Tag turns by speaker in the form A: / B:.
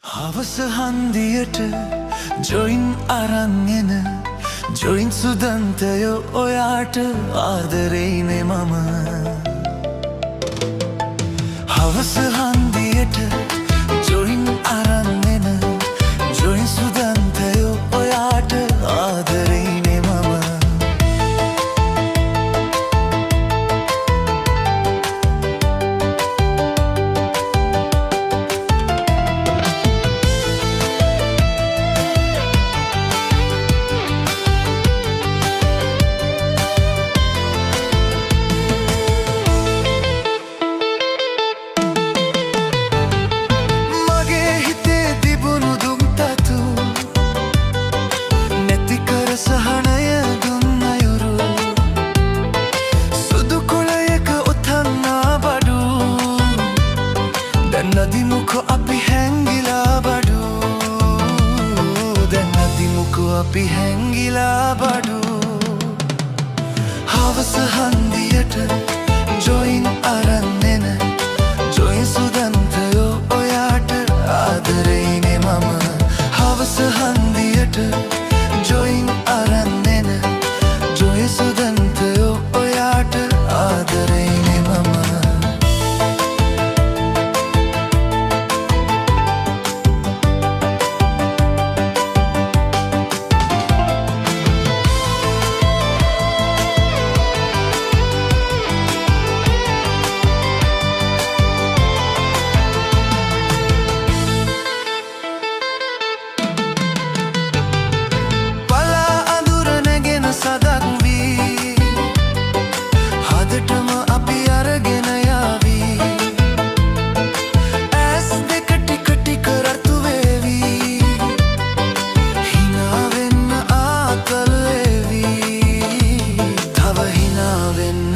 A: හවස හන්දියට ජොයින් අරන් එන ජොයින් සුදන්තයෝ, ඔයාට ආදරෙයිනේ මම. හවස හන්දියට ජොයින් අරන් එන ජොයින් සුදන්තයෝ, ඔයාට ආදරෙයිනේ මම. මගේ හිතේ තිබුණු දුක් තතු නැති කර සහනය දුන්න අයුරු, සුදු කොළයක ඔතන්නා බඩු. දැන් අදිමුකෝ අපි හැංගිලා බඩු. දැන් අදිමුකෝ අපි හැංගිලා බඩු. හවස හන්දියට ජොයින් අරන් එන ජොයින් සුදන්තයෝ, ඔයාට ආදරෙයිනේ මම. හවස හන්දියට ජොයින් අරන් එන ජොයින් සුදන්තයෝ, ඔයාට ආදරෙයිනේ මම. පලා අඳුර නැගෙන සදක් වී හදටම අපි අරගෙන යාවි. ඇස් දෙක ටික ටික රතු වේවි, හිනා වෙන්න ආතල් වේවි. තව හිනා වෙන්න